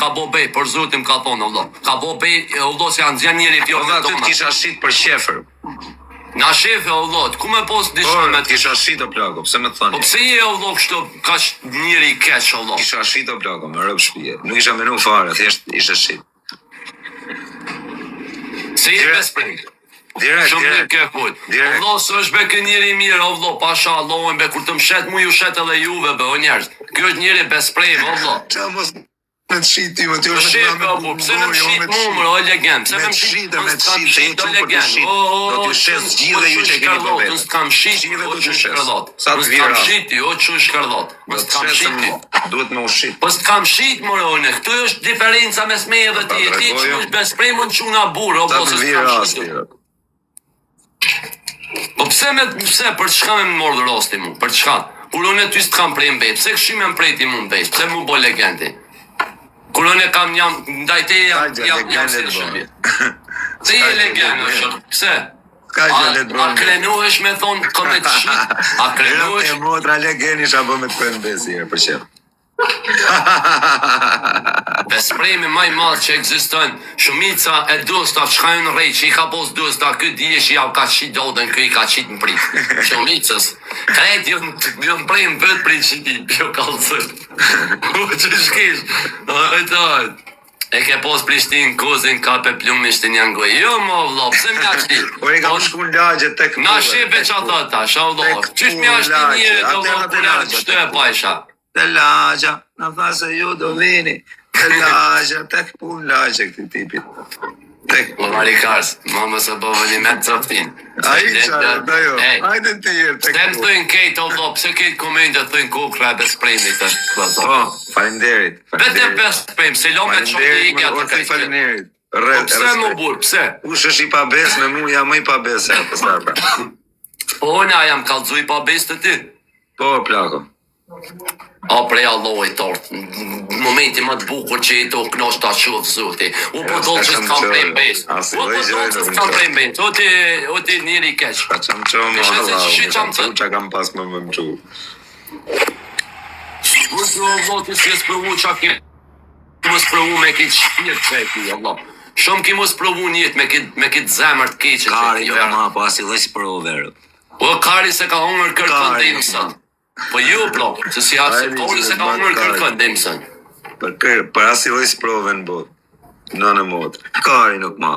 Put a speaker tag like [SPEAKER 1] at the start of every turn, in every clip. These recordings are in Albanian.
[SPEAKER 1] Ka bo be, për zotin ka thonë, o vlla. Ka bo be, o vlla, se janë nxjerr njeri
[SPEAKER 2] Po
[SPEAKER 1] fjalë
[SPEAKER 2] vlla, ty të
[SPEAKER 1] tona.
[SPEAKER 2] kisha shit për qefer.
[SPEAKER 1] Na shefe, o vlla, ku me pos
[SPEAKER 2] Po,
[SPEAKER 1] diçka me
[SPEAKER 2] të kisha shit o plako, pse më
[SPEAKER 1] Po
[SPEAKER 2] thoni?
[SPEAKER 1] pse je o vlla kështu kaq njeri i keq o vlla?
[SPEAKER 2] Kisha shit o plako, me rob shtëpie. Nuk isha menu fare, thjesht isha shit.
[SPEAKER 1] Se je
[SPEAKER 2] Direkt,
[SPEAKER 1] besprim.
[SPEAKER 2] direkt,
[SPEAKER 1] Shumë mirë
[SPEAKER 2] direkt,
[SPEAKER 1] ke fol. O
[SPEAKER 2] direkt.
[SPEAKER 1] vlla, se është be kë njeri i mirë, o vlla, pasha Allahun be kur të mshet mu ju shet edhe juve be o njerëz. Ky është njeri besprem, o vlla.
[SPEAKER 2] Qa mos me të shit ti, më ty
[SPEAKER 1] Po
[SPEAKER 2] është me
[SPEAKER 1] shef,
[SPEAKER 2] të
[SPEAKER 1] o bu, pse me më
[SPEAKER 2] jo
[SPEAKER 1] shit
[SPEAKER 2] me të
[SPEAKER 1] mu
[SPEAKER 2] shit.
[SPEAKER 1] mër, o legend, pse
[SPEAKER 2] Me
[SPEAKER 1] me më
[SPEAKER 2] të
[SPEAKER 1] shit,
[SPEAKER 2] shit,
[SPEAKER 1] unë
[SPEAKER 2] me të
[SPEAKER 1] s'kam
[SPEAKER 2] shit, se je
[SPEAKER 1] shit, o
[SPEAKER 2] çun për të
[SPEAKER 1] legend,
[SPEAKER 2] shit.
[SPEAKER 1] o, o,
[SPEAKER 2] Do
[SPEAKER 1] o,
[SPEAKER 2] t'ju shes
[SPEAKER 1] çun, o
[SPEAKER 2] gjithë ju
[SPEAKER 1] çun
[SPEAKER 2] që e keni për
[SPEAKER 1] shkërdhot, unë
[SPEAKER 2] vete.
[SPEAKER 1] s'kam shit,
[SPEAKER 2] Gjithë
[SPEAKER 1] o
[SPEAKER 2] do t'ju
[SPEAKER 1] çun
[SPEAKER 2] shes.
[SPEAKER 1] shkërdhot,
[SPEAKER 2] Sa
[SPEAKER 1] unë
[SPEAKER 2] të vijë
[SPEAKER 1] s'kam
[SPEAKER 2] rasti.
[SPEAKER 1] shit, o çun shkërdhot,
[SPEAKER 2] Do
[SPEAKER 1] unë
[SPEAKER 2] të
[SPEAKER 1] s'kam
[SPEAKER 2] shes
[SPEAKER 1] shit ti.
[SPEAKER 2] më, duhet me u shit.
[SPEAKER 1] Po s'kam shit more unë, këtu është diferenca mes meje dhe
[SPEAKER 2] Ta
[SPEAKER 1] ti, ti
[SPEAKER 2] tregoj
[SPEAKER 1] çun
[SPEAKER 2] unë.
[SPEAKER 1] është besprem, unë çuna burr, o
[SPEAKER 2] Sa
[SPEAKER 1] vlla,
[SPEAKER 2] të
[SPEAKER 1] se
[SPEAKER 2] vijë
[SPEAKER 1] s'kam shit.
[SPEAKER 2] rasti.
[SPEAKER 1] unë. Po pse me pse për çka me më mordh rosti mu? Për çka? Kur unë ty s'kam prej mbej, pse kështu më prejti mu mbej? Pse mu bo legendi? Kur unë kam jam ndaj te
[SPEAKER 2] Ka
[SPEAKER 1] jam
[SPEAKER 2] gjë
[SPEAKER 1] jam jam
[SPEAKER 2] legend
[SPEAKER 1] si
[SPEAKER 2] le të
[SPEAKER 1] shëmbi.
[SPEAKER 2] bëhet.
[SPEAKER 1] Ti
[SPEAKER 2] Ka
[SPEAKER 1] je
[SPEAKER 2] gjë
[SPEAKER 1] legend, o
[SPEAKER 2] legend.
[SPEAKER 1] shok. Pse?
[SPEAKER 2] Ka
[SPEAKER 1] A
[SPEAKER 2] gjë le të
[SPEAKER 1] a
[SPEAKER 2] bëhet.
[SPEAKER 1] krenohesh me thon kom me të shit? A
[SPEAKER 2] Era e
[SPEAKER 1] krenohesh?
[SPEAKER 2] motra legend isha bë me të prem besi herë për qef.
[SPEAKER 1] Bespremi më i madh që ekziston, shumica e dosta çka janë rrejt, që i ka pos dosta, ky dije që ja ka qit dodën, ky i ka qit në prit. Shumicës. Krejt janë janë prej në vet prej qiti, jo kallzoj. Po që shkish. Hajde, hajde. E ke pos Prishtinë, Kozin, kape plumishtin janë goj. Jo, mo vlla, pse më ashti?
[SPEAKER 2] Po i kam shku në lagje tek
[SPEAKER 1] Na
[SPEAKER 2] pullën,
[SPEAKER 1] shefe
[SPEAKER 2] tek
[SPEAKER 1] qa
[SPEAKER 2] pullën.
[SPEAKER 1] tha tash, o vlla.
[SPEAKER 2] Tek
[SPEAKER 1] Qysh më
[SPEAKER 2] pullën
[SPEAKER 1] ashti
[SPEAKER 2] lagje,
[SPEAKER 1] njeri do
[SPEAKER 2] atë
[SPEAKER 1] vlla
[SPEAKER 2] në te
[SPEAKER 1] kur janë
[SPEAKER 2] lagja,
[SPEAKER 1] kështu
[SPEAKER 2] tek
[SPEAKER 1] e
[SPEAKER 2] pullën.
[SPEAKER 1] pajsha.
[SPEAKER 2] Te lagja, na tha se ju do vini. Te lagja, tek pullën lagje këtij tipit. Tek
[SPEAKER 1] O
[SPEAKER 2] pullën.
[SPEAKER 1] Varikars, ma mos e bëvë një me coftin. Se
[SPEAKER 2] Ai
[SPEAKER 1] le
[SPEAKER 2] çfarë,
[SPEAKER 1] të...
[SPEAKER 2] dajo,
[SPEAKER 1] Ej,
[SPEAKER 2] hajde ti herë tek
[SPEAKER 1] pse më
[SPEAKER 2] pullën.
[SPEAKER 1] thojnë kejt, o vlla, pse kejt komente thojnë kokra e bespremit është
[SPEAKER 2] Po,
[SPEAKER 1] vëllazër.
[SPEAKER 2] faleminderit,
[SPEAKER 1] Vetëm
[SPEAKER 2] faleminderit.
[SPEAKER 1] besprem, se lo me çotë
[SPEAKER 2] Faleminderit,
[SPEAKER 1] ikja
[SPEAKER 2] më
[SPEAKER 1] të
[SPEAKER 2] orti
[SPEAKER 1] krejt.
[SPEAKER 2] faleminderit.
[SPEAKER 1] Po
[SPEAKER 2] Re,
[SPEAKER 1] pse më
[SPEAKER 2] respekt.
[SPEAKER 1] burr, pse?
[SPEAKER 2] Kush është i pabes me mua, jam më i pabes se apo sa pra.
[SPEAKER 1] Po unë a jam kallzu i pabes të ti.
[SPEAKER 2] Po, plako.
[SPEAKER 1] A prej Allahit tort, në momenti më të bukur që i to knosh ta shoh zoti. U po
[SPEAKER 2] Ja,
[SPEAKER 1] do
[SPEAKER 2] s'ka
[SPEAKER 1] që
[SPEAKER 2] qam
[SPEAKER 1] s'kam prej
[SPEAKER 2] qore.
[SPEAKER 1] mbes.
[SPEAKER 2] As
[SPEAKER 1] U
[SPEAKER 2] i
[SPEAKER 1] po
[SPEAKER 2] lloj
[SPEAKER 1] do
[SPEAKER 2] gjëre
[SPEAKER 1] që
[SPEAKER 2] nuk më
[SPEAKER 1] s'kam
[SPEAKER 2] qore.
[SPEAKER 1] prej mbes. O ti, o ti njeri i keq.
[SPEAKER 2] Ka qam qo
[SPEAKER 1] Ti
[SPEAKER 2] më
[SPEAKER 1] sheh se
[SPEAKER 2] Allah,
[SPEAKER 1] qysh
[SPEAKER 2] më
[SPEAKER 1] qam
[SPEAKER 2] kam
[SPEAKER 1] thët.
[SPEAKER 2] qu qa kam pas më më mëqu.
[SPEAKER 1] U do zoti si sprovu qa ke mos provu me këtë shpirt që e ki, Allah. Shumë ki mos provu një jetë me këtë me këtë zemër të keqe që e
[SPEAKER 2] Kari
[SPEAKER 1] ki,
[SPEAKER 2] nuk
[SPEAKER 1] jo.
[SPEAKER 2] ma, po as i lloj sprove.
[SPEAKER 1] Po kari se ka hongër kërkon
[SPEAKER 2] Kari
[SPEAKER 1] dhe
[SPEAKER 2] nuk ma.
[SPEAKER 1] mëson. Po jo, bro, se si ha se
[SPEAKER 2] Ajde
[SPEAKER 1] kari
[SPEAKER 2] që
[SPEAKER 1] se
[SPEAKER 2] të
[SPEAKER 1] ka
[SPEAKER 2] bën
[SPEAKER 1] hongër
[SPEAKER 2] kari.
[SPEAKER 1] kërkon dhe mëson.
[SPEAKER 2] Për kër, për as i lloj sprove në botë. Nënë e motë. Kari nuk ma.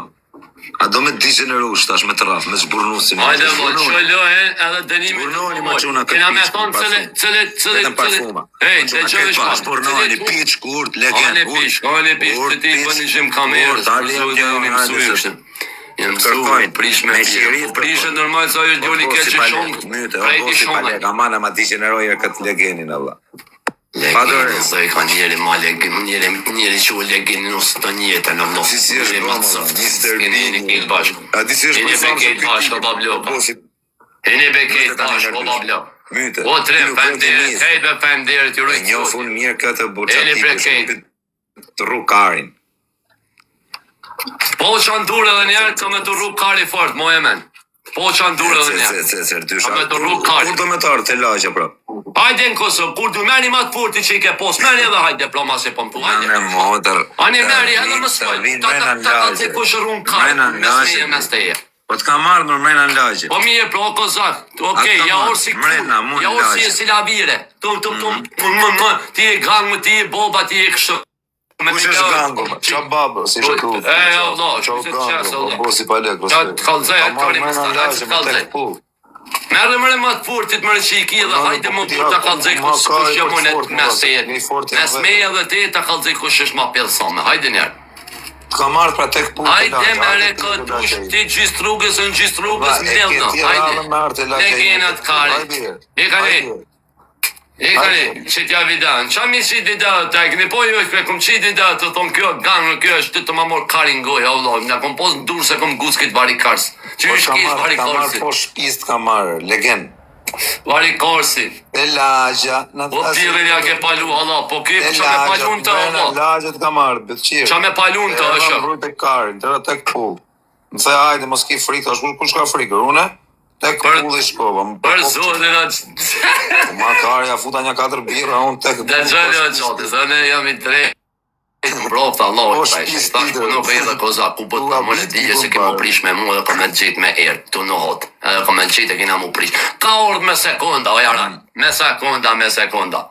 [SPEAKER 2] A do me të dishin e rush tash me të raf, me zburnu si më.
[SPEAKER 1] Hajde valla,
[SPEAKER 2] Zburnoni.
[SPEAKER 1] ço e edhe dënimi të
[SPEAKER 2] Zburnoni ma
[SPEAKER 1] moj.
[SPEAKER 2] çuna këtë
[SPEAKER 1] Kena me
[SPEAKER 2] piç
[SPEAKER 1] thonë
[SPEAKER 2] për
[SPEAKER 1] cële,
[SPEAKER 2] parfum.
[SPEAKER 1] cële, cële,
[SPEAKER 2] Vetëm
[SPEAKER 1] cële.
[SPEAKER 2] parfuma.
[SPEAKER 1] Ej,
[SPEAKER 2] Ma çuna
[SPEAKER 1] dëgjoj
[SPEAKER 2] këtë
[SPEAKER 1] veç
[SPEAKER 2] pa,
[SPEAKER 1] pak.
[SPEAKER 2] zburnoni,
[SPEAKER 1] Cële,
[SPEAKER 2] piç, kurt, legen,
[SPEAKER 1] Ane
[SPEAKER 2] urt,
[SPEAKER 1] pish, ane pish, të
[SPEAKER 2] urt,
[SPEAKER 1] ti
[SPEAKER 2] piç,
[SPEAKER 1] bëni gjim kamerës,
[SPEAKER 2] urt,
[SPEAKER 1] për
[SPEAKER 2] hajde jam
[SPEAKER 1] zotin
[SPEAKER 2] kjo,
[SPEAKER 1] jemi
[SPEAKER 2] hajde
[SPEAKER 1] mësu
[SPEAKER 2] se
[SPEAKER 1] kështë. Jemi mësu,
[SPEAKER 2] kërkojnë.
[SPEAKER 1] prish me
[SPEAKER 2] Me
[SPEAKER 1] pirë.
[SPEAKER 2] qirit
[SPEAKER 1] Po prishë
[SPEAKER 2] kërkojnë.
[SPEAKER 1] normal sa ajo
[SPEAKER 2] Po
[SPEAKER 1] djali
[SPEAKER 2] po
[SPEAKER 1] keq
[SPEAKER 2] si
[SPEAKER 1] e
[SPEAKER 2] pa
[SPEAKER 1] shumë,
[SPEAKER 2] lek, myte, o
[SPEAKER 1] krejt
[SPEAKER 2] po
[SPEAKER 1] i
[SPEAKER 2] si pa
[SPEAKER 1] shumë.
[SPEAKER 2] lek, aman ama ti gjeneroj këtë legenin Allah. Pa
[SPEAKER 1] Legeni,
[SPEAKER 2] dorë.
[SPEAKER 1] zë i ka njeri ma legeni, njeri, njeri që u legeni në së të njetën, Allah.
[SPEAKER 2] Si si është
[SPEAKER 1] Njeri
[SPEAKER 2] bë
[SPEAKER 1] ma
[SPEAKER 2] më
[SPEAKER 1] të
[SPEAKER 2] valla,
[SPEAKER 1] sëft,
[SPEAKER 2] Mr.
[SPEAKER 1] keni jeni
[SPEAKER 2] Big.
[SPEAKER 1] kejt bashkë.
[SPEAKER 2] A di si është
[SPEAKER 1] Jeni
[SPEAKER 2] bërë
[SPEAKER 1] be
[SPEAKER 2] famë se
[SPEAKER 1] kejt
[SPEAKER 2] ky
[SPEAKER 1] bashkë,
[SPEAKER 2] tipi,
[SPEAKER 1] o babloka.
[SPEAKER 2] po si
[SPEAKER 1] Jeni be
[SPEAKER 2] myte
[SPEAKER 1] kejt
[SPEAKER 2] tani
[SPEAKER 1] bashkë, o
[SPEAKER 2] nga dysh.
[SPEAKER 1] bablo.
[SPEAKER 2] Myte.
[SPEAKER 1] O
[SPEAKER 2] Ky
[SPEAKER 1] tre,
[SPEAKER 2] nuk bëhet i
[SPEAKER 1] faleminderit,
[SPEAKER 2] nis.
[SPEAKER 1] hej be faleminderit, ju
[SPEAKER 2] E
[SPEAKER 1] rujt
[SPEAKER 2] njoh
[SPEAKER 1] zoti.
[SPEAKER 2] unë mirë këtë burça
[SPEAKER 1] Jeni bre
[SPEAKER 2] tipi, se
[SPEAKER 1] kejt.
[SPEAKER 2] ky të rru karin.
[SPEAKER 1] Po që ndurë edhe njerë, ka me të rru kari fort, moj e men. Po që ndurë
[SPEAKER 2] Ce
[SPEAKER 1] edhe
[SPEAKER 2] ce
[SPEAKER 1] njerë,
[SPEAKER 2] ce ce
[SPEAKER 1] ka
[SPEAKER 2] dysha.
[SPEAKER 1] me të
[SPEAKER 2] Kur
[SPEAKER 1] rru
[SPEAKER 2] kur
[SPEAKER 1] kari.
[SPEAKER 2] do me të ardhë te lagja prap?
[SPEAKER 1] Hajde në Kosovë, kur du merri ma të forti që i ke pos, merri edhe hajde pra ma se po më thu, hajde.
[SPEAKER 2] Nënë motër,
[SPEAKER 1] Ani
[SPEAKER 2] të
[SPEAKER 1] merri edhe
[SPEAKER 2] vin,
[SPEAKER 1] më
[SPEAKER 2] të
[SPEAKER 1] s'fol,
[SPEAKER 2] vin
[SPEAKER 1] ta ta
[SPEAKER 2] mrena në
[SPEAKER 1] ta ta
[SPEAKER 2] lagje.
[SPEAKER 1] kush rrun kari,
[SPEAKER 2] Mrena në
[SPEAKER 1] mes meje,
[SPEAKER 2] lagje.
[SPEAKER 1] mes teje.
[SPEAKER 2] Po të kam ardhur mrena në lagje.
[SPEAKER 1] Po mirë, pra, o kozak,
[SPEAKER 2] A
[SPEAKER 1] okej,
[SPEAKER 2] të kam
[SPEAKER 1] ja
[SPEAKER 2] ardhur
[SPEAKER 1] orë si kur,
[SPEAKER 2] mrena mu
[SPEAKER 1] ja
[SPEAKER 2] në
[SPEAKER 1] orë si e
[SPEAKER 2] lagje.
[SPEAKER 1] si lavire. Tum, tum, tum,
[SPEAKER 2] Mhm.
[SPEAKER 1] më, më, më, ti je gangu, ti je boba, ti je kështu. Me
[SPEAKER 2] Kush
[SPEAKER 1] të
[SPEAKER 2] është
[SPEAKER 1] lënë,
[SPEAKER 2] gangu? ma?
[SPEAKER 1] që,
[SPEAKER 2] Qa babë, si
[SPEAKER 1] po,
[SPEAKER 2] shë kru,
[SPEAKER 1] e,
[SPEAKER 2] qa,
[SPEAKER 1] o vlla,
[SPEAKER 2] qa
[SPEAKER 1] që se të
[SPEAKER 2] gangu,
[SPEAKER 1] qasë, o
[SPEAKER 2] po
[SPEAKER 1] vlla.
[SPEAKER 2] bo si pa lek,
[SPEAKER 1] Ta
[SPEAKER 2] respekt.
[SPEAKER 1] të kallzoj,
[SPEAKER 2] Ka
[SPEAKER 1] atë
[SPEAKER 2] marrë
[SPEAKER 1] kari
[SPEAKER 2] mrena
[SPEAKER 1] mos
[SPEAKER 2] në
[SPEAKER 1] ta, atë
[SPEAKER 2] lagje
[SPEAKER 1] të
[SPEAKER 2] me
[SPEAKER 1] kallzoj.
[SPEAKER 2] tek pull.
[SPEAKER 1] Merre mëre më të fortit mëre që i ki
[SPEAKER 2] Po
[SPEAKER 1] dhe
[SPEAKER 2] nënë,
[SPEAKER 1] hajde
[SPEAKER 2] po
[SPEAKER 1] më
[SPEAKER 2] ti
[SPEAKER 1] burr
[SPEAKER 2] ha,
[SPEAKER 1] ta
[SPEAKER 2] ku
[SPEAKER 1] kallzoj
[SPEAKER 2] ma
[SPEAKER 1] kush kush
[SPEAKER 2] kari
[SPEAKER 1] jam
[SPEAKER 2] për të
[SPEAKER 1] unë
[SPEAKER 2] fort, më
[SPEAKER 1] mes
[SPEAKER 2] valla, se
[SPEAKER 1] teje.
[SPEAKER 2] një fort jam
[SPEAKER 1] Mes
[SPEAKER 2] vetëm.
[SPEAKER 1] meje dhe teje ta kallzoj kush është ma pjellsame. Hajde njerë.
[SPEAKER 2] Të kam marrë pra tek pull te
[SPEAKER 1] Hajde
[SPEAKER 2] lagja,
[SPEAKER 1] mere
[SPEAKER 2] hajde ti
[SPEAKER 1] kë
[SPEAKER 2] te
[SPEAKER 1] dush
[SPEAKER 2] lagja ime.
[SPEAKER 1] ti gjysë rrugës në gjysë
[SPEAKER 2] Vlla,
[SPEAKER 1] rrugës
[SPEAKER 2] e ke
[SPEAKER 1] mbledhna.
[SPEAKER 2] ti
[SPEAKER 1] Hajde.
[SPEAKER 2] radhën me ardhë te lagja ime
[SPEAKER 1] Legenat
[SPEAKER 2] tek pull,
[SPEAKER 1] karit.
[SPEAKER 2] hajde herë,
[SPEAKER 1] E ka
[SPEAKER 2] hajde
[SPEAKER 1] ne.
[SPEAKER 2] herë,
[SPEAKER 1] E ka
[SPEAKER 2] hajde
[SPEAKER 1] ne,
[SPEAKER 2] herë.
[SPEAKER 1] që t'ja video, qa mi qit video, ta e këni po jo, e kom qit video, të thonë kjo gangë, kjo është të të ma mor karin gojë, o vlla, na kom pos në dur se kom guskit vari kars. Që
[SPEAKER 2] Po
[SPEAKER 1] është
[SPEAKER 2] të kam
[SPEAKER 1] kesh
[SPEAKER 2] marrë,
[SPEAKER 1] vari
[SPEAKER 2] të kam marrë
[SPEAKER 1] karsit,
[SPEAKER 2] po shtëpisë të kam marrë, legen.
[SPEAKER 1] vari karsi.
[SPEAKER 2] Te lagja, na
[SPEAKER 1] Po
[SPEAKER 2] tha se
[SPEAKER 1] pirën
[SPEAKER 2] ju
[SPEAKER 1] ja
[SPEAKER 2] do
[SPEAKER 1] ke palu, Allah, po ke,
[SPEAKER 2] Te
[SPEAKER 1] qa me
[SPEAKER 2] lagja,
[SPEAKER 1] palu në të,
[SPEAKER 2] mrena
[SPEAKER 1] Allah,
[SPEAKER 2] lagja të kam marrë, bëtqirë.
[SPEAKER 1] qa me palu në të,
[SPEAKER 2] Erdha
[SPEAKER 1] është.
[SPEAKER 2] më rruj tek karin, tëra tek pull. Më the hajde mos ki frikë, tash kush kush ka frikë, une? Tek
[SPEAKER 1] Për,
[SPEAKER 2] pulli shkova, më
[SPEAKER 1] për
[SPEAKER 2] përkop
[SPEAKER 1] zotin, atë,
[SPEAKER 2] Po ma kari, ja futa një katër birra, unë tek pull
[SPEAKER 1] Dëgjoni
[SPEAKER 2] pas
[SPEAKER 1] o qatë,
[SPEAKER 2] shtëpisë.
[SPEAKER 1] se ne jam i drejtë. Mbroftë Allahu
[SPEAKER 2] O
[SPEAKER 1] të prejsh.
[SPEAKER 2] shpis
[SPEAKER 1] Tash
[SPEAKER 2] tjetër.
[SPEAKER 1] puno për edhe koza, ku po
[SPEAKER 2] U
[SPEAKER 1] të më në
[SPEAKER 2] habit
[SPEAKER 1] dije
[SPEAKER 2] ku
[SPEAKER 1] se ke mu
[SPEAKER 2] parë.
[SPEAKER 1] prish me mua dhe kom me të gjetë me erë, tu në hot. Edhe kom me të gjetë e kena mu prish. Ka ardhë me sekonda, o jaran. Me sekonda, me sekonda.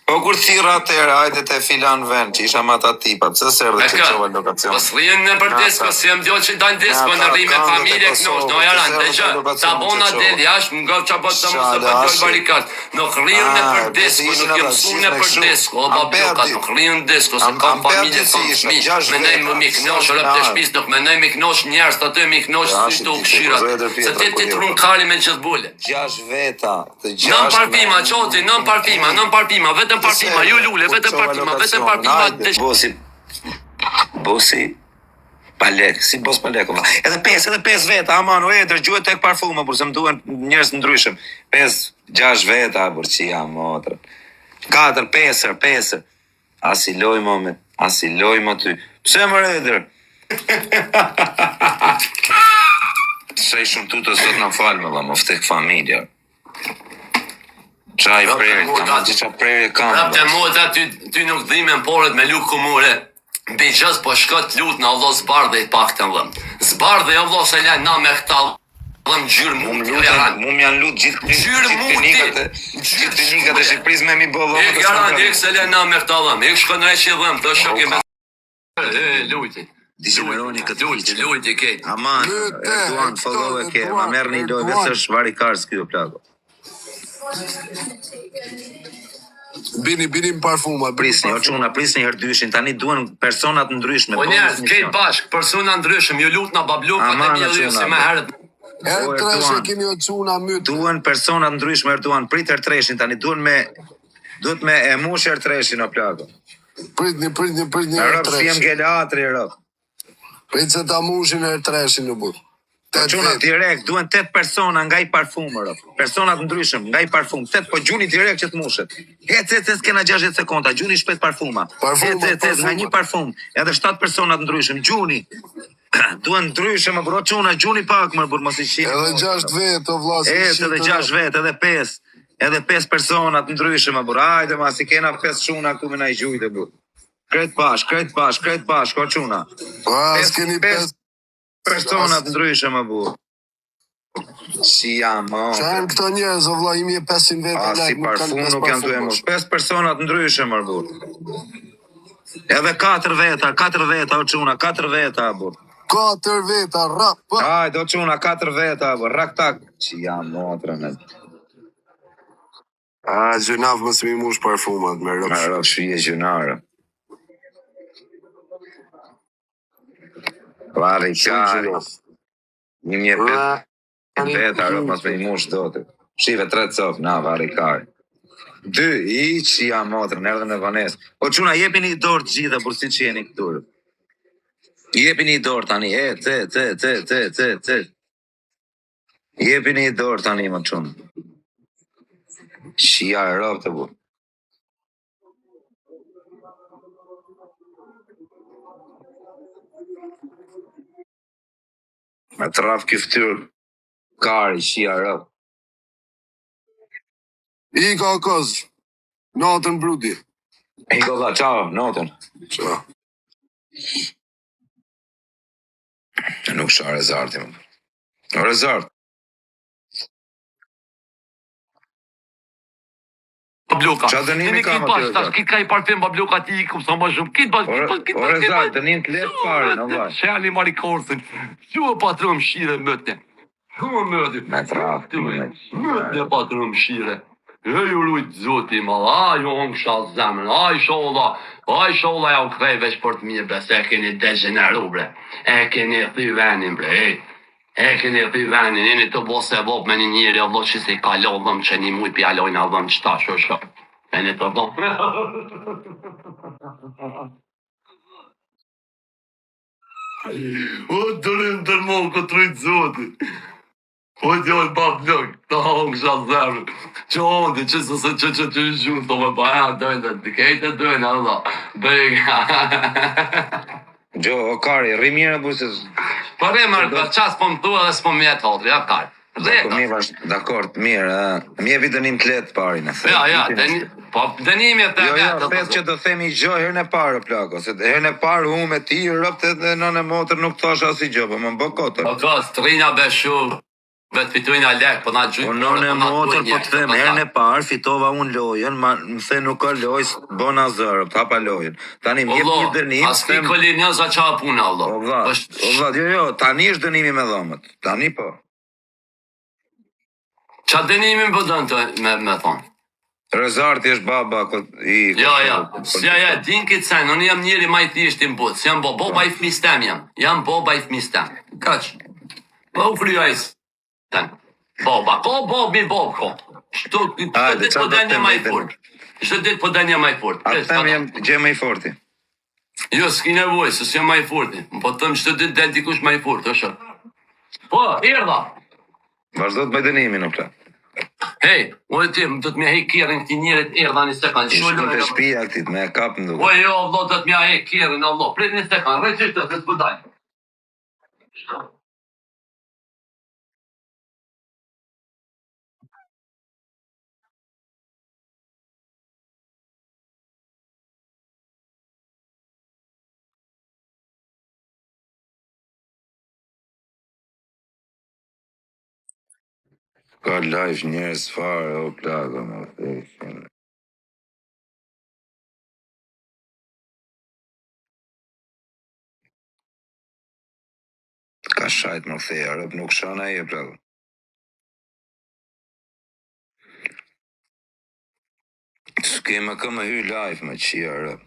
[SPEAKER 2] Po kur thirra atëherë, hajde te filan vend që isha me ata tipa, pse s'erdhe
[SPEAKER 1] Me
[SPEAKER 2] që
[SPEAKER 1] kë?
[SPEAKER 2] çova
[SPEAKER 1] Po
[SPEAKER 2] lokacion?
[SPEAKER 1] s'rrihen në për
[SPEAKER 2] Me
[SPEAKER 1] disko,
[SPEAKER 2] ata,
[SPEAKER 1] si jam djalë që dajnë
[SPEAKER 2] me
[SPEAKER 1] disko, në
[SPEAKER 2] ata
[SPEAKER 1] rri me
[SPEAKER 2] këngët e
[SPEAKER 1] familje knosh, no
[SPEAKER 2] Kosovës, pse
[SPEAKER 1] jaran,
[SPEAKER 2] s'erdhe te
[SPEAKER 1] dëgjë, ta
[SPEAKER 2] lokacioni që
[SPEAKER 1] bona
[SPEAKER 2] çova?
[SPEAKER 1] del jashtë, më gavë qa po të mos e
[SPEAKER 2] Shala
[SPEAKER 1] bën djalë
[SPEAKER 2] ashi.
[SPEAKER 1] barikat. Nuk rrihen në për
[SPEAKER 2] Ah, besi
[SPEAKER 1] disko,
[SPEAKER 2] ishin
[SPEAKER 1] nuk jam
[SPEAKER 2] ata,
[SPEAKER 1] mësu
[SPEAKER 2] gjithë
[SPEAKER 1] në
[SPEAKER 2] me
[SPEAKER 1] për
[SPEAKER 2] kështu.
[SPEAKER 1] disko, o
[SPEAKER 2] Am pe
[SPEAKER 1] bablukat,
[SPEAKER 2] aty.
[SPEAKER 1] nuk rrihen në disko, se
[SPEAKER 2] Am
[SPEAKER 1] kam
[SPEAKER 2] am pe aty
[SPEAKER 1] familje,
[SPEAKER 2] si
[SPEAKER 1] kam
[SPEAKER 2] isha,
[SPEAKER 1] fëmijë.
[SPEAKER 2] gjashtë
[SPEAKER 1] Menoj
[SPEAKER 2] veta,
[SPEAKER 1] më mi knosh,
[SPEAKER 2] gjashtë
[SPEAKER 1] rëp
[SPEAKER 2] me
[SPEAKER 1] të
[SPEAKER 2] ardh.
[SPEAKER 1] shtëpisë, nuk menoj mi knosh njerëz, aty mi knosh
[SPEAKER 2] Ja,
[SPEAKER 1] sy
[SPEAKER 2] ashi
[SPEAKER 1] të
[SPEAKER 2] ti,
[SPEAKER 1] ukshirat.
[SPEAKER 2] po zë
[SPEAKER 1] Se
[SPEAKER 2] Pjetra
[SPEAKER 1] ti
[SPEAKER 2] ku
[SPEAKER 1] ti
[SPEAKER 2] je.
[SPEAKER 1] trun kari me gjithë bule.
[SPEAKER 2] Gjashtë veta, të
[SPEAKER 1] Nën
[SPEAKER 2] gjashtë me
[SPEAKER 1] parfima, qoti, nën parfima, nën parfima, vetëm
[SPEAKER 2] Pse
[SPEAKER 1] parfima, ju
[SPEAKER 2] s'erdhe
[SPEAKER 1] lule,
[SPEAKER 2] kur
[SPEAKER 1] vetëm
[SPEAKER 2] çova
[SPEAKER 1] parfima, vetëm
[SPEAKER 2] lokacionin?
[SPEAKER 1] parfima,
[SPEAKER 2] Hajde.
[SPEAKER 1] të
[SPEAKER 2] Bosi, bosi pa lek, si bos pa lek, o vlla. Edhe pesë, edhe pesë veta, aman, o Eder, gjuhet tek parfuma, por se më duhen njerëz të ndryshëm. Pesë, gjashtë veta, por që jam motrën. Katër, pesër, pesër. As i loj më me, as i loj më ty. Pse më Eder? Se i shumë tutë sot në falë më vlla, më vdek familja. Çaj
[SPEAKER 1] Rëp të
[SPEAKER 2] prerje, kam
[SPEAKER 1] motat,
[SPEAKER 2] atë çfarë prerje kam
[SPEAKER 1] rëp të
[SPEAKER 2] vlla.
[SPEAKER 1] motat, ty, ty nuk dhimen poret me lukë kumure. Mbi gjës po shkot lut në Allah zbardhi pak të vëm. Zbardhi Allah se lën na me këta vëm gjyrë
[SPEAKER 2] Mu më
[SPEAKER 1] muti, o
[SPEAKER 2] luten,
[SPEAKER 1] jaran.
[SPEAKER 2] mu më janë lut gjithë klin,
[SPEAKER 1] Gjyrë
[SPEAKER 2] gjithë
[SPEAKER 1] muti,
[SPEAKER 2] klinikat e gjithë
[SPEAKER 1] gjyrë
[SPEAKER 2] klinikat e
[SPEAKER 1] shkure.
[SPEAKER 2] Shqipërisë me mi bë
[SPEAKER 1] E
[SPEAKER 2] dhomë të
[SPEAKER 1] jaran,
[SPEAKER 2] s'kam
[SPEAKER 1] ik se lën na me këta vëm. Ik shkon reqi vëm, të
[SPEAKER 2] O
[SPEAKER 1] shokim
[SPEAKER 2] ka
[SPEAKER 1] me... E, lujti.
[SPEAKER 2] Digjeneroni
[SPEAKER 1] Lujti,
[SPEAKER 2] këtë
[SPEAKER 1] lujti,
[SPEAKER 2] hiçkë.
[SPEAKER 1] lujti, kejt.
[SPEAKER 2] Aman,
[SPEAKER 3] Myte,
[SPEAKER 2] Erdogan, follow e ke, ma
[SPEAKER 3] Erdogan,
[SPEAKER 2] merrni lojë, vetë
[SPEAKER 3] Erdogan.
[SPEAKER 2] është varikars ky o plako.
[SPEAKER 3] Bini, bini në parfuma, bini në
[SPEAKER 2] Prisni, o
[SPEAKER 3] parfuma.
[SPEAKER 2] çuna, prisni herë dyshin, tani duhen persona të ndryshme,
[SPEAKER 1] Po
[SPEAKER 2] bonus
[SPEAKER 1] njerëz, kejt
[SPEAKER 2] mision.
[SPEAKER 1] bashk, persona ndryshëm, ju lutna bablukat e
[SPEAKER 2] Aman o
[SPEAKER 1] mi edhe ju
[SPEAKER 2] çuna,
[SPEAKER 1] si më
[SPEAKER 2] bro.
[SPEAKER 1] herët.
[SPEAKER 3] Herë
[SPEAKER 2] O
[SPEAKER 3] tresh e
[SPEAKER 2] Erdogan,
[SPEAKER 3] keni o çuna myte.
[SPEAKER 2] duhen persona të ndryshme Erdogan, prit herë treshin tani, duhen me duhet me e mush herë treshin o plako.
[SPEAKER 3] Pritni, pritni, pritni herë
[SPEAKER 2] Rob, si jem
[SPEAKER 3] treshin.
[SPEAKER 2] gelatri, rob.
[SPEAKER 3] Prit se ta mushin herë treshin në burr.
[SPEAKER 2] Po
[SPEAKER 3] Tet
[SPEAKER 2] çuna
[SPEAKER 3] vet.
[SPEAKER 2] direkt, duhen 8 persona nga i parfum, rob. Persona të ndryshëm, nga i parfum. 8 po gjuni direkt që të mushet. Ec ec ec kena 60 sekonda, gjuni shpejt parfuma. Ec
[SPEAKER 3] Parfuma,
[SPEAKER 2] ec ec nga një
[SPEAKER 3] parfuma.
[SPEAKER 2] parfum, edhe 7 persona të ndryshëm, gjuni. Duhen ndryshe më bro çuna, gjuni pak më burr, mos i shihni
[SPEAKER 3] Edhe
[SPEAKER 2] motrën.
[SPEAKER 3] gjashtë vet, o vlla, si
[SPEAKER 2] Ec edhe
[SPEAKER 3] shqiptë
[SPEAKER 2] 6 vet, edhe 5. Edhe 5 persona të ndryshëm më burr. Hajde ma si kena 5 çuna këtu me na i gjujtë burr. Krejt bash, krejt bash, krejt bash, ko çuna.
[SPEAKER 3] A,
[SPEAKER 2] 5
[SPEAKER 3] s'keni
[SPEAKER 2] 5
[SPEAKER 3] pesë.
[SPEAKER 2] persona
[SPEAKER 3] As...
[SPEAKER 2] të ndryshëm më burr. Si jam,
[SPEAKER 3] Qa
[SPEAKER 2] motrën.
[SPEAKER 3] janë këto njerëz, o vlla, 1500 veta
[SPEAKER 2] A si
[SPEAKER 3] like, nuk kanë
[SPEAKER 2] parfum
[SPEAKER 3] pesë
[SPEAKER 2] nuk janë duhe
[SPEAKER 3] parfum
[SPEAKER 2] mush. Pesë persona të ndryshëm mër burr. Edhe katër veta, katër veta o çuna, katër veta burr.
[SPEAKER 3] Katër veta, rap, pa.
[SPEAKER 2] Hajde o çuna, katër veta burr, rak tak. Si jam motrën. e.
[SPEAKER 3] A, gjynaf mos mi mush parfumat me
[SPEAKER 2] Me
[SPEAKER 3] rëpsh.
[SPEAKER 2] rrok shije gjynarë. Varri
[SPEAKER 3] Shumë
[SPEAKER 2] qari.
[SPEAKER 3] gjynaf.
[SPEAKER 2] 1500 veta rrok mos me i mush dotë. Shive tre cop, na varri kari. Dy, i që jam motrën, erdhën në vonesë. O çuna, jepini i dorë të gjitha, por si që jeni këtu. Jepini i dorë tani, e, ce, ce, ce, ce, ce, ce. Jepini i dorë tani, më çunë. Shia e rob të bu. Me traf ky fytyrë kari, shia e rob.
[SPEAKER 3] I ka koz, natën brudi.
[SPEAKER 2] E i vlla, ciao, notën.
[SPEAKER 3] Qa?
[SPEAKER 2] Nuk sha Rezarti, më. O Rezart,
[SPEAKER 1] Babluka.
[SPEAKER 2] qa dënimi
[SPEAKER 1] Jemi
[SPEAKER 2] ka
[SPEAKER 1] kit
[SPEAKER 2] më ty
[SPEAKER 1] bash, tash
[SPEAKER 2] Rezart?
[SPEAKER 1] kit ka i parfum babluka ti ikum sa më shumë. Kit bash,
[SPEAKER 2] O,
[SPEAKER 1] kit bash, kit
[SPEAKER 2] o
[SPEAKER 1] bash, kit
[SPEAKER 2] Rezart,
[SPEAKER 1] bash.
[SPEAKER 2] dënim të letë parin, o vlla.
[SPEAKER 1] Shani mari korsin. Ju patrum shire mëtne. Ju mëtne.
[SPEAKER 2] Me traf,
[SPEAKER 1] Ty
[SPEAKER 2] ti, me
[SPEAKER 1] mëtne patrum shire. E ju rujt zoti ma, a ju hëngsha zemrën, a isholla, a isholla ja u kthej veç për të mirë, bre, se e keni degeneru, bre. E keni thy venin, bre, ej. E keni thy venin, jeni të bo se vop me një njeri, o vlo që si ka lo dhëm që një muj pjalojnë a dhëm që tash, o sho. Jeni të bo. O dërim dërmo, këtë rujt zoti. O djalë bablok, të hëngsha zemrën. Që ondi, që së së që që që gjunë, të me ba, ja, dojnë, të kejtë e dojnë, Allah. Bëjë.
[SPEAKER 2] Gjo, o kari, rri mirë, bu se
[SPEAKER 1] Po re
[SPEAKER 2] se
[SPEAKER 1] mërë,
[SPEAKER 2] do
[SPEAKER 1] qa s'po më thua dhe s'po më jet hatri, ja kar.
[SPEAKER 2] Dakor, mirë, vash, dakor, mirë, ë, më jepi dënim të lehtë parin, e the.
[SPEAKER 1] Ja, ja, dëni, po dënimi e the
[SPEAKER 2] Jo, jo,
[SPEAKER 1] vetë.
[SPEAKER 2] the që do themi gjë herën e parë, o plako, se herën e parë hu me ti, robt edhe nënë e motër nuk thash asnjë gjë, po më bë kotër.
[SPEAKER 1] Po ka strina be shu, vetë fitojna lek, po na gjujt.
[SPEAKER 2] Po nënë e motër, po të them, herën e parë fitova unë lojën, ma, më the nuk ka lojë, s'bona zë, të hapa lojën. Tani më jep një dënim,
[SPEAKER 1] As ki
[SPEAKER 2] them,
[SPEAKER 1] kolinjoza qa puna, vëlla.
[SPEAKER 2] o vlla,
[SPEAKER 1] Është
[SPEAKER 2] o vlla, jo, jo, tani është dënimi me dhomët, tani po.
[SPEAKER 1] Qa dënimin po dënë të me, me thonë?
[SPEAKER 2] Rezarti është baba ko, i
[SPEAKER 1] Jo, jo, ja, ja, din këtë sen, unë jam njeri ma i thjeshti në botë, s'jam bo, boba i fëmisë tem jam, jam boba i fëmisë tem, kaq, po u fryaj sen, boba, ko bobi bob, ko, çdo çdo
[SPEAKER 2] Hajde,
[SPEAKER 1] ditë
[SPEAKER 2] qa
[SPEAKER 1] po
[SPEAKER 2] do
[SPEAKER 1] del
[SPEAKER 2] të
[SPEAKER 1] një ma i
[SPEAKER 2] them,
[SPEAKER 1] fort, çdo ditë po del një ma i fort,
[SPEAKER 2] A
[SPEAKER 1] pres,
[SPEAKER 2] them
[SPEAKER 1] pa-
[SPEAKER 2] jam gjë më i forti.
[SPEAKER 1] Jo, s'ki nevojë, se s'jam ma i forti, më po të them çdo ditë del dikush ma i fort, është. Po, erdha.
[SPEAKER 2] Vazhdo të bëj dënimin o plak.
[SPEAKER 1] Hej, unë ti, më do të më hej kerrin këtij njerit, erdha një sekond.
[SPEAKER 2] I
[SPEAKER 1] Shko
[SPEAKER 2] shkon te
[SPEAKER 1] lojë.
[SPEAKER 2] shtëpia këtit, me e kap më
[SPEAKER 1] Po
[SPEAKER 2] duket.
[SPEAKER 1] jo, vëlla, do të më hej kerrin, o vëlla. Prit një sekond, rri çështë, se s'po dal.
[SPEAKER 2] Ka live njerëz fare o plak, o më theshin. Ka shajt më theja, rëp nuk shan ai e plak. S'ke më kë më hy live më qia rëp.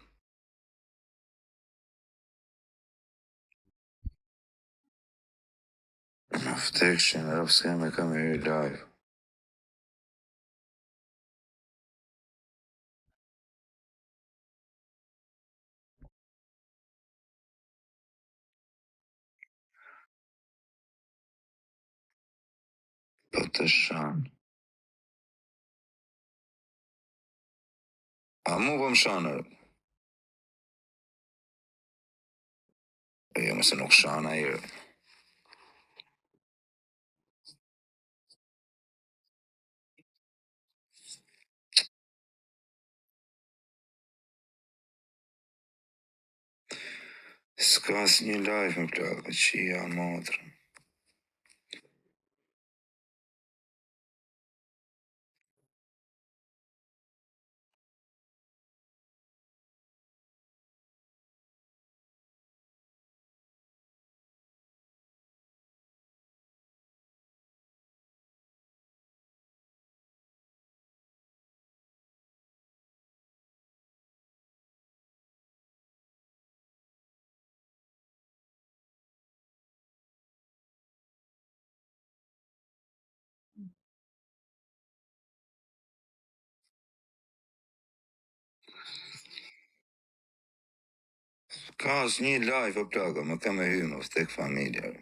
[SPEAKER 2] Më vdekshin rëp s'ke me kë më hy live. Po të shan. A mu po më shan rëp. Po jo, mëse nuk shan ai rëp. S'ka asnjë live më plak, qia motrën. Ka asnjë live o plako, më ka me hy më vdek familja. rë.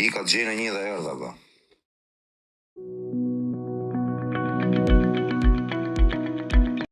[SPEAKER 2] I ka të gjenë një dhe erdha, po.